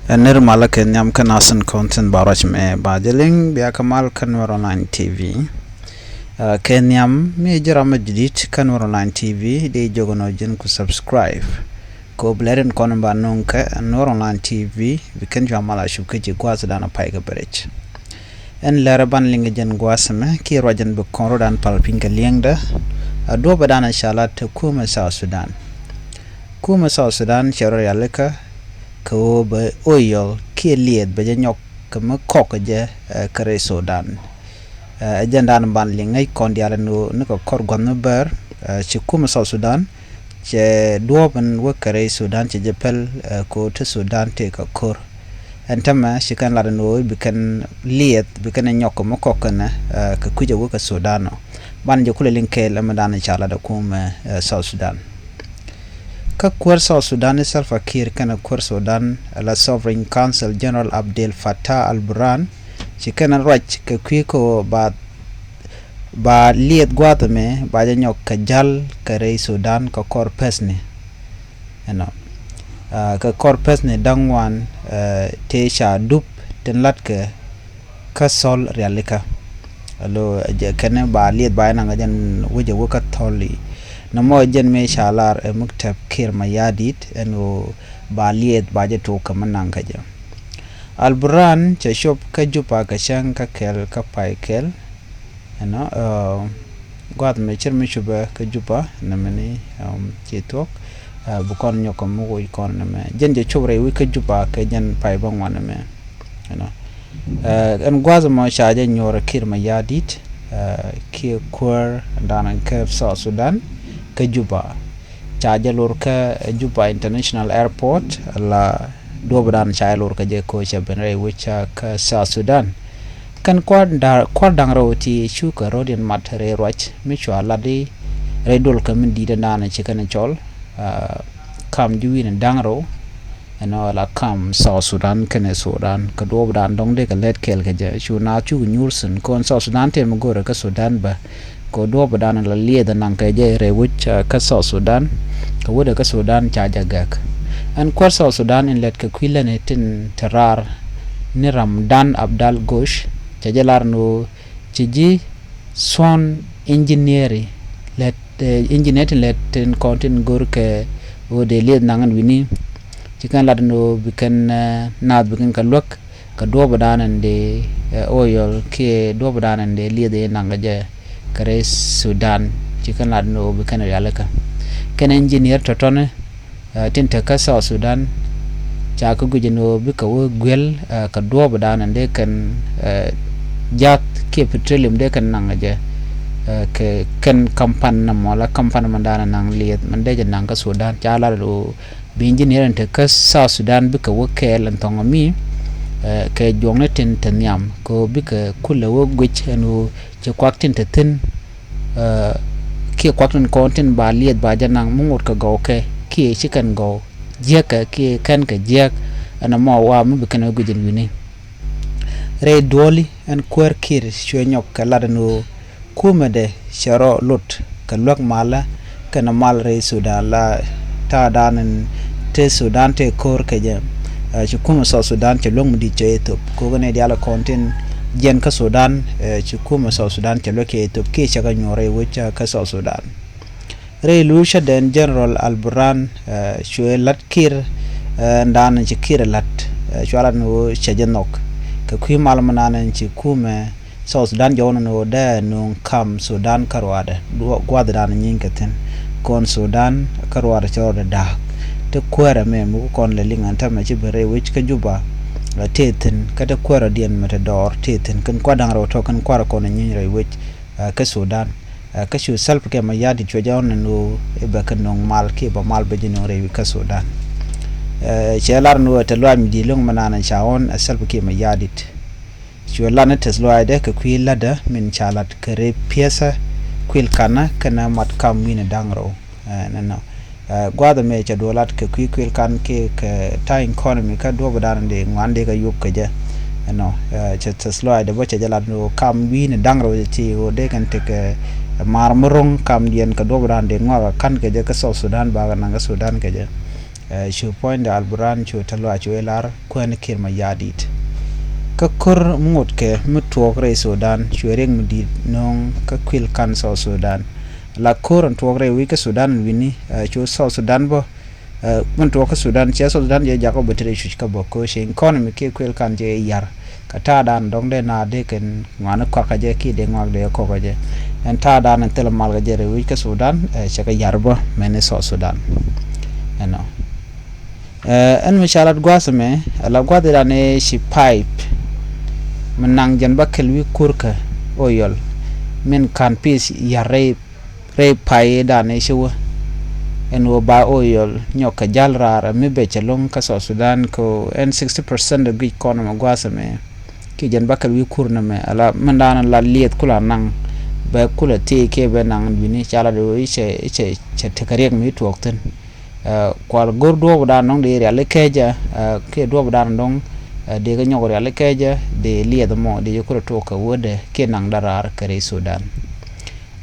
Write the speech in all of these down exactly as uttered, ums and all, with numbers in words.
Ɛ nir malä kɛ nhiam kä nasin kɔn tin ba ruac mɛ ba jɛ liŋ bia kä mal kä Nuɛr Online T V. Ɛ, kɛ nhiam mi ji̱ ram mi jidit kä Nuɛr Online T V di jogɛ nɔ ji̱n ku subscribe. Kɛ ɣöö bi lɛr in kɔn ba nuŋ kä Nuɛr Online T V bi kɛn cua mal a cup kä ji̱ gua̱a̱th dan a pay kä bɛ rɛc. Ɛn lɛr ban liŋ jɛn gua̱a̱th mɛ kiɛ ruac jɛn bi kɔn rɔ dan pal piny kɛ liɛŋdä. A duɔpɛ dan a ca lat te kumɛ South Sudan. Kumɛ South Sudan cɛ rɔ rialikä kɛ ɣöö bɛ oil kiɛ lieth bɛ jɛ nyɔk kɛ mi kɔk kɛ jɛ, ɛ, kɛ rɛy Sudan. Ɛ, jɛn dan ban liŋ ŋäc kɔn diaal ni ɣöö ni kɛ kɔr gua̱th mi bär, ɛ, ci kumɛ South Sudan cɛ duɔ̱ɔ̱p in wä kɛ rɛy Sudan cɛ jɛ päl, ɛ, kɛ ɣöö ti Sudan tëë kɛ ko̱r. Ɛn tämɛ ci kɛn lat in ɣöö bi kɛn lieth bi kɛn nyɔk kɛ mi kɔk kɛnɛ, ɛ, kɛ kui̱c ɛ wä kɛ Sudan ɔ. Ban jɛ kulɛ liŋ kɛɛl ɛmɛ dan ca lat ɛ kumɛ, ɛ, South Sudan. Kä kuäär South Sudan ni Salva Kiir kɛnɛ kuäär Sudan la Sovereign Council General Abdel Fattah al-Burhan ci kɛnɛ ruac kɛ kui̱ kä ba, ba lieth gua̱a̱th ɛmɛ ba jɛ nyɔk kɛ jal kɛ rɛy Sudan kɛ kɔr pɛsni. Ɛnɔ, ɛ, kɛ kɔr pɛsni da̱ŋ ŋuan, ɛ, tëë ca dup tin latkɛ kä thɔl rialikä. Alo jɛ kɛnɛ ba lieth ba inaŋ jɛn wecɛ wä kä thɔl i̱ nɔmɔ jɛn mëë ca lar ɛ muk tɛp Kiir Mayardit ɛn ɣöö ba lieth ba jɛ tok kɛ mi naŋ kä jɛ. Al Burhan cɛ cop kä Juba kɛ cäŋ kä kɛl kä pay kɛl. Ɛnɔ, ɛ, gua̱a̱th mɛ cir mi cupɛ kä Juba nɛmɛ ni, um, ci thuɔ̱k, ɛ, bi kɔn nyɔk kɛ mi woc kɔn nɛmɛ jɛn jɛ cop rɛy wi̱c kä Juba kɛ jɛn pay bä ŋuan nɛmɛ. Ɛnɔ, ɛ, ɛn gua̱a̱th mɔ ca jɛ nyuɔr Kiir Mayardit, ɛ, kiɛ kuäär dan kɛ South Sudan kä Juba. Ca jɛ lor kä Juba International Airport la duɔp dan ca jɛ lor kä jɛ ko cɛ ben rɛy wi̱c kä South Sudan. Kɛn kuar da̱ŋ rɛw ti cukɛ rɔ̱diɛn mat rɛy ruac mi cua lat i̱ rɛy duɔl kä min di̱t ɛndan ci kɛn cɔl, ɛ, kam ji̱ wi̱n da̱ŋ rɛw. Ɛnɔ la kam South Sudan kɛnɛ Sudan kɛ duɔp dan dɔ̱ŋ dee kɛ lɛt kɛɛl kɛ jɛ cu naath cukɛ nyuur thi̱n kɔn South Sudan tëë mi go̱rɛ kä Sudan bä. Kɛ duɔpɛ dan la lieth naŋ kɛ jɛ rɛy wec, ɛ, kä South Sudan. Kɛ wetdɛ kä Sudan ca jɛ gɛk. Ɛn kuäär South Sudan in lɛt kɛ kui̱ lɛni tin te raar ni Ramdan Abdal Gosh cɛ jɛ lar ni ɣöö ci ji̱ thuɔ̱n injiniɛri lɛt, ɛ, injiniɛr tin lɛt tin kɔn tin go̱r kɛ ɣöö dee lieth naŋ ɛn wi̱ni. Ci kɛn lat ni ɣöö bi kɛn, ɛ, naath bi kɛn kɛ luäk kɛ duɔpɛ dan in dee, ɛ, oil kiɛ duɔpɛ dan in dee lieth in naŋ kɛ jɛ kɛ rɛy Sudan. Ci kɛn lat ni ɣöö bi kɛn rialikä kɛn injiniɛr tɔ̱tɔ̱ni, ɛ, tin te kä South Sudan. Ca kɛ guic ni ɣöö bikɛ wä guiɛl, ɛ, kɛ duɔpɛ dan in dee kɛn, ɛ, jath kiɛ petroleum dee kɛn naŋ kɛ jɛ, ɛ, kɛ kɛn kampan nɔmɔ la kampan mɛn dan in naŋ lieth mɛn dee jɛ naŋ kä Sudan ca lat ɣöö bi injiniɛr in te kä South Sudan bikɛ wä kɛɛl ɛn thɔŋ ami, ɛ, kɛ juɔkni tin te nhiam kɛ ɣöö bikɛ kulɛ wä guic ɛn ɣöö ci kuak tin te thi̱n, ɛ, kiɛ kuak tin kɔn tin ba lieth ba jɛ naŋ mi ŋot kɛ gɔw kɛ kiɛ ci kɛn gɔw jiäkɛ kiɛ kɛn kɛ jiäk ɛn ɛmɔ wa mi bi kɛn wä guic ɛn wi̱ni. Rɛy duɔli ɛn kuäär Kiir cuɛ nyɔk kɛ lat ɛn ɣöö kumɛdɛ cɛ rɔ lot kɛ luäk malä kɛnɛ mal rɛy Sudan la ta̱a̱ dan in te Sudan te ko̱r kɛ jɛ. Ɛ, ci kumɛ South Sudan cɛ luäk mi di̱t cɛ ithop kokɛ nɛ diaal kɔn tin jiɛn kä Sudan, ɛ, ci kumɛ South Sudan cɛ luäk cɛ ithop kiɛ cɛ kɛ nyuɔr rɛy wec kä South Sudan. Rɛy luucä den General Al Burhan, ɛ, cuɛ la̱t Kiir, ɛ, ɛn dan ci Kiir ɛ la̱t, ɛ, cua lat ni ɣöö cɛ jɛ nhɔk kɛ kui̱ mal mi nan ɛn ci kumɛ South Sudan jɔwä ni ɣöö dee nuŋ kam Sudan kä ruaadɛ gua̱th dan nyiny kɛ thi̱n. Kɔn Sudan kä ruaadɛ cɛ rɔɔdɛ da̱a̱k. Te kuäärä mɛ mi ku kɔn lɛ liŋ ɛn tämɛ ci ben rɛy wec kä Juba, ɛ, tëë thi̱n kä te kuäärä diɛn mɛ te dɔɔr tëë thi̱n kɛn kua̱r da̱ŋ rɛw tɔ̱ kɛn kua̱r kɔn nyiny rɛy wec, ɛ, kä Sudan. Ɛ, kä cu Salva Kiir Mayardit cuɛ jɛ ɣɔn ni ɣöö i̱ bɛ kɛ no̱o̱ŋ mal kiɛ bɛ mal bɛ ji̱ no̱o̱ŋ rɛy wi̱c kä Sudan. Ɛ, cɛ lar ni ɣöö te luaac mi di̱i̱t lo̱ŋ mi naan ca ɣɔn ɛ Salva Kiir Mayardit. Cuɛ lar ni tɛth luaacdɛ kɛ kui̱ la̱tdä min ca la̱t kɛ rep piɛthä kuil kanä kɛnɛ mat kam wi̱n ɛ da̱ŋ rɛw. Ɛ, nɛnɔ. Ɛ, gua̱a̱th ɛmɛ cɛ duɔlat kɛ kui̱ kuil kan kiɛ kɛ ta̱a̱ economy kä duɔ̱ɔ̱p dan in dee ŋuan dee kɛ yop kɛ jɛ. Ɛnɔ, ɛ, cɛ tɛth luaacdɛ bä cɛ jɛ lat ni ɣöö kam wi̱i̱ ni da̱ŋ rɛw cɛ ti ɣöö dee kɛn tekɛ maar mi ro̱ŋ kamdiɛn kɛ duɔ̱ɔ̱p dan dee ŋuak kɛ ka̱n kɛ jɛ kä South Sudan bakɛ naŋ kä Sudan kɛ jɛ. Cu puɔ̱nydɛ Al Burhan cu tɛ̈th lɔaac cu ɛ lar kuäär ni Kiir Mayardit. Kä ko̱r mi ŋot kɛ mi tuɔɔk rɛy Sudan cuɛ riɛk mi di̱i̱t nööŋ kä kuil ka̱n South Sudan. La ko̱r ɛn tuɔɔk rɛy wec kä Sudan ɛn wi̱ni, cu South Sudan bä, min tuɔɔk kä Sudan, ciɛ South Sudan jɛ jakä bä ti rɛy cuc kä bä ko̱ ci economy kiɛ kuil ka̱n jɛ yar. Kä ta̱a̱dan dɔ̱ŋ dee naath dee kɛn ŋuani kɔakä jɛ kiɛ dee ŋuak dee kɔkä jɛ. Ɛn ta̱a̱dan ɛn thilɛ mal kɛ jɛ rɛy wec kä Sudan, cɛ kɛ yar bä mɛn i̱ South Sudan. Ɛnɔ. Ɛn mi ca lat gua̱a̱th ɛmɛ, ala gua̱a̱th i̱ dan i̱ ci pipe mi naŋ jɛn bäkɛl wi̱i̱ kurkä Oyol, min ka̱n pi̱i̱th yar rɛy, rɛy pay i̱ dan i̱ ci wä. Ɛn ɣöö ba Oyol nyɔk kɛ ja̱l raar ɛ mi bɛc ɛlɔ̱ŋ kä South Sudan kɛ ɣöö ɛn sixty percent ɛ guic kɔn ɛmɛ gua̱a̱th ɛmɛ. Kiɛ jɛn bäkɛl wi̱i̱ kur nɛmɛ ala min dan la liɛth kula naŋ, bɛ kula thiec kiɛ bɛ naŋ wi̱ni ca lat ɣöö i̱ cɛ, i̱ cɛ, cɛ tekɛ riɛk mi tuɔɔk thi̱n. Kual go̱r duɔ̱ɔ̱pdan dɔ̱ŋ dee rialikä jɛ, kiɛ duɔ̱ɔ̱pdan dɔ̱ŋ dee kɛ nyɔk rialikä jɛ, dee liɛth mɔ dee jɛ kurɛ tuɔɔk kɛ wädɛ kiɛ naŋdä raar kɛ rɛy Sudan.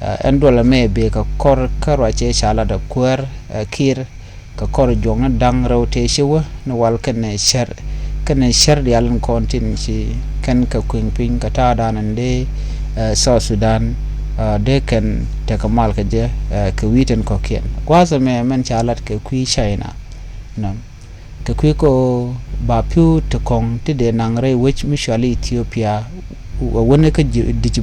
Ɛn duɔlɛ mɛ bee kɛ kɔr kä ruacɛ ca lat ɛ kuäär Kiir kɛ kɔr juɔkni da̱ŋ rɛw tëë ci wä ni wal kɛnɛ cär, kɛnɛ cär diaal in kɔn tin ci kɛn kɛ kui̱ŋ piny kɛ ta̱a̱dan in dee South Sudan dee kɛn tekɛ mal kɛ jɛ kɛ wi̱i̱ tin kɔ̱kiɛn. Gua̱a̱th ɛmɛ mɛn ca lat kɛ kui̱ China. Nɔ kɛ kui̱ kɛ ɣöö ba pi̱w ti kɔ̱ŋ ti dee naŋ rɛy wec mi cɔal i̱ Ethiopia, ɛ wäni kä Djibouti.